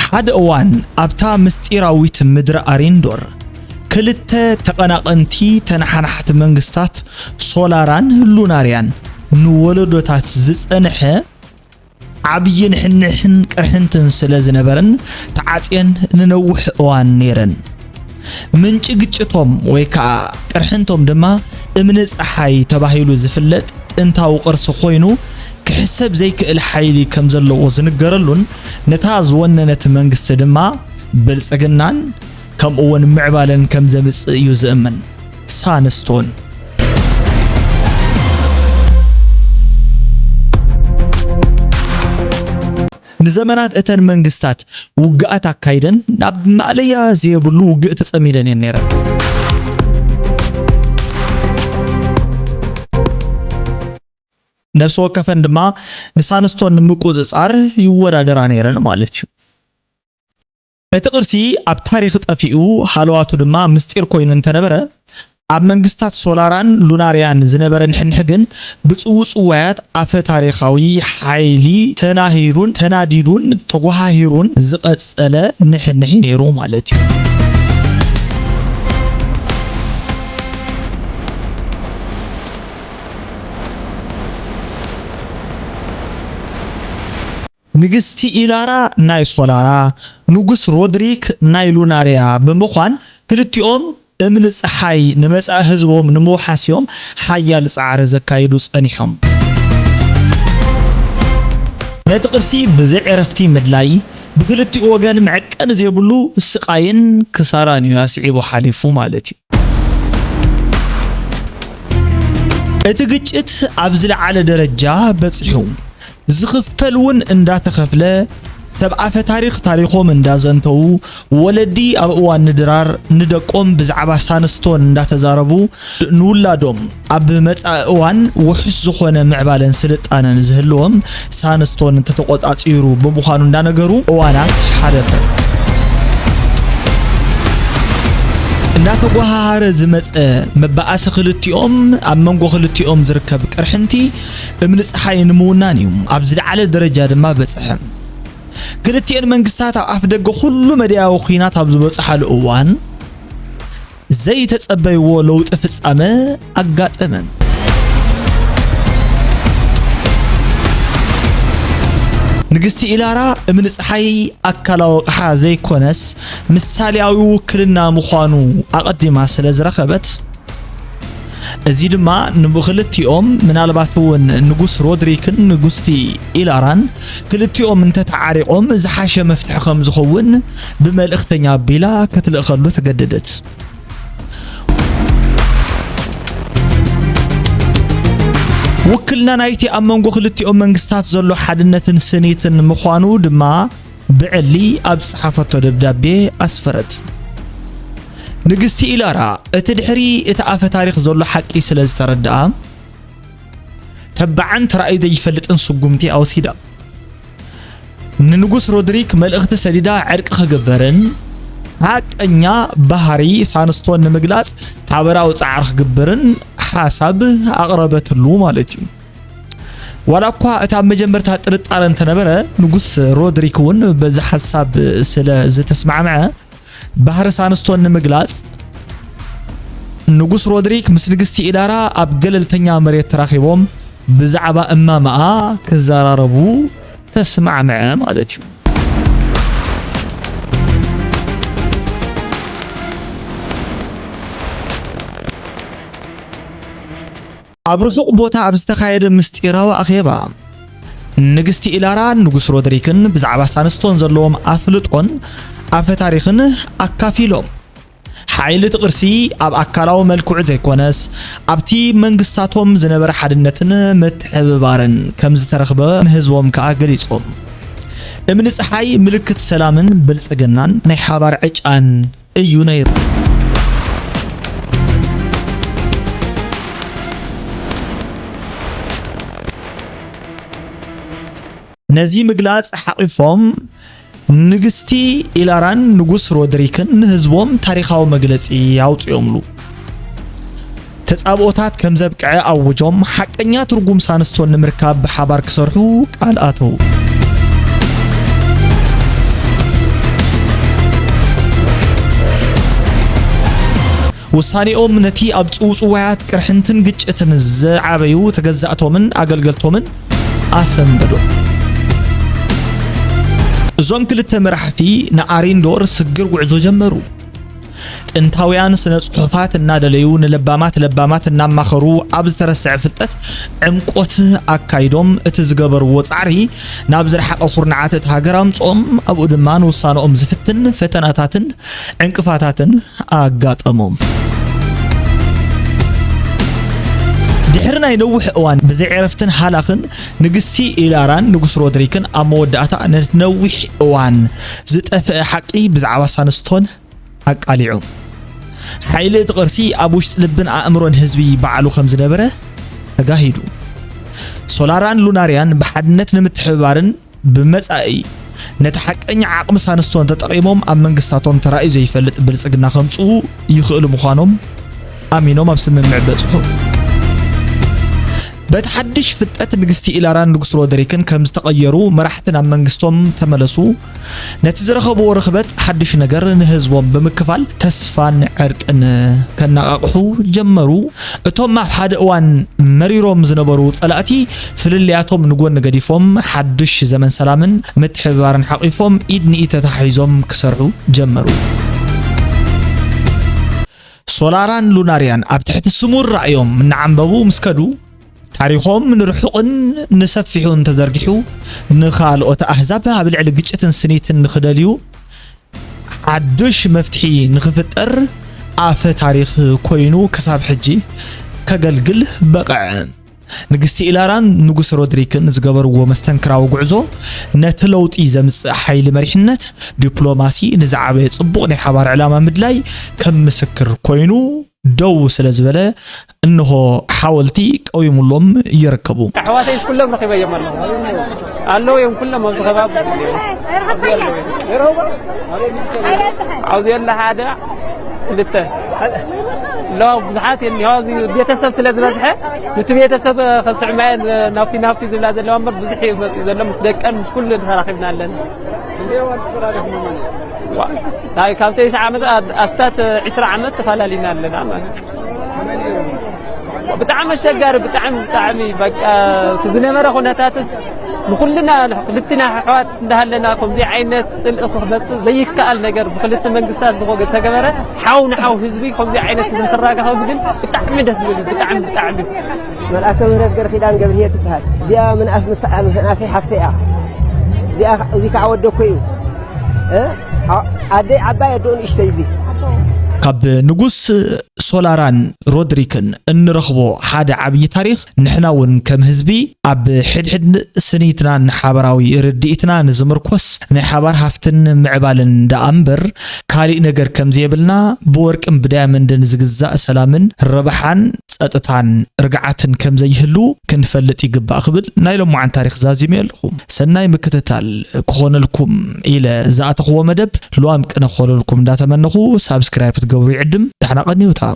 ሓደ እዋን ኣብታ ምስጢራዊት ምድሪ ኣሪንዶር ክልተ ተቐናቐንቲ ተነሓናሕቲ መንግስታት ሶላራን ሉናርያን ንወለዶታት ዝጸንሐ ዓብዪ ንሕንሕን ቅርሕንትን ስለ ዝነበረን ተዓጽየን ንነዊሕ እዋን ነይረን። ምንጪ ግጭቶም ወይ ከዓ ቅርሕንቶም ድማ እምኒ ጸሓይ ተባሂሉ ዝፍለጥ ጥንታዊ ቅርሲ ኮይኑ ክሕሰብ ዘይክእል ሓይሊ ከም ዘለዎ ዝንገረሉን ነታ ዝወነነት መንግስቲ ድማ ብልጽግናን ከምኡ እውን ምዕባለን ከም ዘምጽእ እዩ ዝእምን። ሳንስቶን። ንዘመናት እተን መንግስታት ውግኣት ኣካይደን ናብ ማእለያ ዘየብሉ ውግእ ተጸሚደን እየን ነይረን። ነፍሲ ወከፈን ድማ ንሳንስቶን ንምቁጽጻር ይወዳደራ ነይረን ማለት እዩ። እቲ ቅርሲ ኣብ ታሪኽ ጠፊኡ፣ ሃለዋቱ ድማ ምስጢር ኮይኑ እንተነበረ፣ ኣብ መንግስታት ሶላራን ሉናርያን ዝነበረ ንሕንሕ ግን ብጽውጽዋያት ኣፈ ታሪኻዊ ሓይሊ ተናሂሩን ተናዲዱን ተጓሃሂሩን ዝቐጸለ ንሕንሕ ነይሩ ማለት እዩ። ንግስቲ ኢላራ ናይ ሶላራ፣ ንጉስ ሮድሪክ ናይ ሉናርያ ብምዃን ክልቲኦም እምኒ ጸሓይ ንመጻኢ ህዝቦም ንምውሓስ እዮም ሓያል ጻዕሪ ዘካይዱ ጸኒሖም። ነቲ ቅርሲ ብዘይ ዕረፍቲ ምድላይ ብክልቲኡ ወገን መዐቀኒ ዘይብሉ ስቓይን ክሳራን እዩ ኣስዒቡ ሓሊፉ ማለት እዩ። እቲ ግጭት ኣብ ዝለዓለ ደረጃ በጺሑ፣ ዝኽፈል እውን እንዳተኸፍለ፣ ሰብ ኣፈ ታሪኽ ታሪኾም እንዳዘንተዉ፣ ወለዲ ኣብ እዋን ንድራር ንደቆም ብዛዕባ ሳንስቶን እንዳተዛረቡ፣ ንውላዶም ኣብ መጻኢ እዋን ውሑስ ዝኾነ ምዕባለን ስልጣነን ዝህልዎም ሳንስቶን እንተተቖጻጺሩ ብምዃኑ እንዳነገሩ እዋናት ሓለፈ። እንዳተጓሃሃረ ዝመጸ መባኣሲ ክልቲኦም ኣብ መንጎ ክልቲኦም ዝርከብ ቅርሕንቲ እምኒ ጸሓይ ንምውናን እዩ ኣብ ዝለዓለ ደረጃ ድማ በጽሐ። ክልቲኤን መንግስታት ኣብ ኣፍ ደገ ኩሉ መዳያዊ ኲናት ኣብ ዝበጽሓሉ እዋን ዘይተጸበይዎ ለውጢ ፍጻመ ኣጋጠመ። ንግስቲ ኢላራ እምኒ ጸሓይ ኣካላዊ ኣቕሓ ዘይኮነስ ምሳሌያዊ ውክልና ምዃኑ ኣቐዲማ ስለ ዝረኸበት፣ እዚ ድማ ንክልቲኦም፣ ምናልባት እውን ንጉስ ሮድሪክን ንጉስቲ ኢላራን ክልቲኦም እንተተዓሪቖም ዝሓሸ መፍትሒ ከም ዝኸውን ብመልእኽተኛ ኣቢላ ክትልእኸሉ ተገደደት። ውክልና ናይቲ ኣብ መንጎ ክልቲኦም መንግስታት ዘሎ ሓድነትን ስኒትን ምዃኑ ድማ ብዕሊ ኣብ ዝጸሓፈቶ ደብዳቤ ኣስፈረት። ንግስቲ ኢላራ እቲ ድሕሪ እቲ ኣፈ ታሪኽ ዘሎ ሓቂ ስለ ዝተረድኣ፣ ተባዕን ተራእዩ ዘይፈልጥን ስጉምቲ ኣወሲዳ። ንንጉስ ሮድሪክ መልእኽቲ ሰዲዳ ዕርቂ ክግበርን ሓቀኛ ባህሪ ሳንስቶን ንምግላጽ ሓበራዊ ጻዕሪ ክግበርን ሓሳብ ኣቕረበትሉ ማለት እዩ። ዋላ እኳ እቲ ኣብ መጀመርታ ጥርጣረ እንተነበረ፣ ንጉስ ሮድሪክ እውን በዚ ሓሳብ ስለ ዝተስማዕምዐ፣ ባህሪ ሳንስቶን ንምግላጽ፣ ንጉስ ሮድሪክ ምስ ንግስቲ ኢላራ ኣብ ገለልተኛ መሬት ተራኺቦም ብዛዕባ እማመኣ ክዘራረቡ ተስማዕምዐ ማለት እዩ። ኣብ ርሑቕ ቦታ ኣብ ዝተኻየደ ምስጢራዊ ኣኼባ፣ ንግስቲ ኢላራን ንጉስ ሮድሪክን ብዛዕባ ሳንስቶን ዘለዎም ኣፍልጦን ኣፈ ታሪኽን ኣካፊሎም። ሓይሊ እቲ ቅርሲ ኣብ ኣካላዊ መልክዑ ዘይኮነስ፣ ኣብቲ መንግስታቶም ዝነበረ ሓድነትን ምትሕብባርን ከም ዝተረኽበ ንህዝቦም ከኣ ገሊጾም። እምኒ ጸሓይ ምልክት ሰላምን ብልጽግናን ናይ ሓባር ዕጫን እዩ ነይሩ። ነዚ ምግላጽ ሓቒፎም፣ ንግስቲ ኢላራን ንጉስ ሮድሪክን ንህዝቦም ታሪኻዊ መግለጺ ኣውጺኦምሉ። ተጻብኦታት ከም ዘብቅዐ ኣውጆም፣ ሓቀኛ ትርጉም ሳንስቶን ንምርካብ ብሓባር ክሰርሑ ቃል ኣተዉ። ውሳኔኦም ነቲ ኣብ ጽውጽዋያት ቅርሕንትን ግጭትን ዝዓበዩ ተገዛእቶምን ኣገልገልቶምን ኣሰንበዶ። እዞም ክልተ መራሕቲ ንኣሪንዶር ስግር ጉዕዞ ጀመሩ። ጥንታውያን ስነ ጽሑፋት እናደለዩ፣ ንለባማት ለባማት እናማኸሩ፣ ኣብ ዝተረስዐ ፍልጠት ዕምቆት ኣካይዶም፣ እቲ ዝገበርዎ ጻዕሪ ናብ ዝረሓቐ ኩርናዓት እታ ሃገር ኣምጽኦም፣ ኣብኡ ድማ ንውሳነኦም ዝፍትን ፈተናታትን ዕንቅፋታትን ኣጋጠሞም። ድሕሪ ናይ ነዊሕ እዋን ብዘይ ዕረፍትን ሃላኽን፣ ንግስቲ ኢላራን ንጉስ ሮድሪክን ኣብ መወዳእታ ነቲ ነዊሕ እዋን ዝጠፍአ ሓቂ ብዛዕባ ሳንስቶን ኣቃሊዑ። ሓይሊ እቲ ቅርሲ ኣብ ውሽጢ ልብን ኣእምሮን ህዝቢ ባዕሉ ከም ዝነበረ ተጋሂዱ። ሶላራን ሉናርያን ብሓድነት ንምትሕብባርን ብመጻኢ ነቲ ሓቀኛ ዓቕሚ ሳንስቶን ተጠቒሞም ኣብ መንግስታቶም ተራእዩ ዘይፈልጥ ብልጽግና ከምጽኡ ይኽእሉ ምዃኖም ኣሚኖም ኣብ ስምምዕ በጽሑ። በቲ ሓድሽ ፍልጠት ንግስቲ ኢላራን ንጉስ ሮደሪክን ከም ዝተቐየሩ፣ መራሕቲ ናብ መንግስቶም ተመለሱ። ነቲ ዝረኸብዎ ርኽበት ሓድሽ ነገር ንህዝቦም ብምክፋል ተስፋን ዕርቅን ከነቓቕሑ ጀመሩ። እቶም ኣብ ሓደ እዋን መሪሮም ዝነበሩ ጸላእቲ ፍልልያቶም ንጎኒ ገዲፎም ሓድሽ ዘመን ሰላምን ምትሕብባርን ሓቒፎም ኢድ ንኢድ ተታሒዞም ክሰርሑ ጀመሩ። ሶላራን ሉናርያን ኣብ ትሕቲ ስሙር ራእዮም እናዓንበቡ ምስ ከዱ፣ ታሪኾም ንርሑቕን ንሰፊሑን ተዘርጊሑ፣ ንኻልኦት ኣህዛብ ኣብ ልዕሊ ግጭትን ስኒትን ንኽደልዩ ሓድሽ መፍትሒ ንኽፍጠር ኣፈ ታሪኽ ኮይኑ ክሳብ ሕጂ ከገልግል በቕዐ። ንግስቲ ኢላራን ንጉስ ሮድሪክን ዝገበርዎ መስተንክራዊ ጉዕዞ፣ ነቲ ለውጢ ዘምጽእ ሓይሊ መሪሕነት፣ ዲፕሎማሲ፣ ንዝዓበየ ጽቡቕ ናይ ሓባር ዕላማ ምድላይ ከም ምስክር ኮይኑ ደው ስለ ዝበለ፣ እንሆ ሓወልቲ ቀዊሙሎም ይርከቡ። ኣሕዋተይስ ኩሎም ረኺበዮም ኣለኹ። ኣለዉ እዮም ኩሎም ኣብዚ ከባቢ። ኣብዚ ኣሎ ሓደ፣ ክልተ። ኣሎ ብዙሓት እዮም። ኣብዚ ቤተሰብ ስለ ዝበዝሐ፣ ነቲ ቤተሰብ ከስዕማየን ናብቲ ናብቲ ዝብላ ዘለዋ እምበር ብዙሕ እዩ መፅኡ ዘሎ። ምስ ደቀን ምስ ኩሉ ተራኺብና ኣለና። ዋ፣ ናይ ካብ ተይሳ ዓመት ኣ-፣ ኣስታት ዒስራ ዓመት ተፈላለና ኣለና ማለት እዩ። ብጣዕሚ ኣሸጋሪ፣ ብጣዕሚ፣ ብጣዕሚ በቃ እቲ ዝነበረ ኩነታትስ ንኩልና፣ ክልትና ኣሕዋት እንዳሃለና ከምዚ ዓይነት ጽልኢ ክመጽእ ዘይከኣል ነገር ብክልተ መንግስታት ዝኮ-፣ ተገበረ። ሓው ንሓው ህዝቢ ከምዚ ዓይነት ንክራኸብ ግን ብጣዕሚ ደስ ዝብል፣ ብጣዕሚ፣ ብጣዕሚ። መልኣከ ምህረት ገርኪዳን ገብርሄር ትበሃል። እዚኣ ምንኣስ ምሳ-፣ ምንኣሰይ ሓፍተይ እያ። እዚኣ፣ እዚ ከዓ ወደኮ እዩ። እ? ዓ-፣ ኣደይ ዓባይ ኣደኡ ንእሽተይ እዚ። ካብ ንጉስ ሶላራን ሮድሪክን እንረኽቦ ሓደ ዓብዪ ታሪኽ፣ ንሕና እውን ከም ህዝቢ ኣብ ሕድሕድ ስኒትናን ሓባራዊ ርድኢትና ንዝምርኮስ ናይ ሓባር ሃፍትን ምዕባልን ደኣ እምበር ካሊእ ነገር ከም ዘየብልና፣ ብወርቅን ብዳያመንድን ዝግዛእ ሰላምን ረብሓን ጸጥታን ርግዓትን ከም ዘይህሉ ክንፈልጥ ይግባእ ክብል ናይ ሎማዓን ታሪኽ ዛዚመ ኣለኹ። ሰናይ ምክትታል ክኾነልኩም ኢለ ዝኣተኽዎ መደብ ልዋም ቅነ ክኾነልኩም እንዳተመነኹ ሳብስክራይብ ክትገብሩ ይዕድም። ዳሕና ቀንዩታ።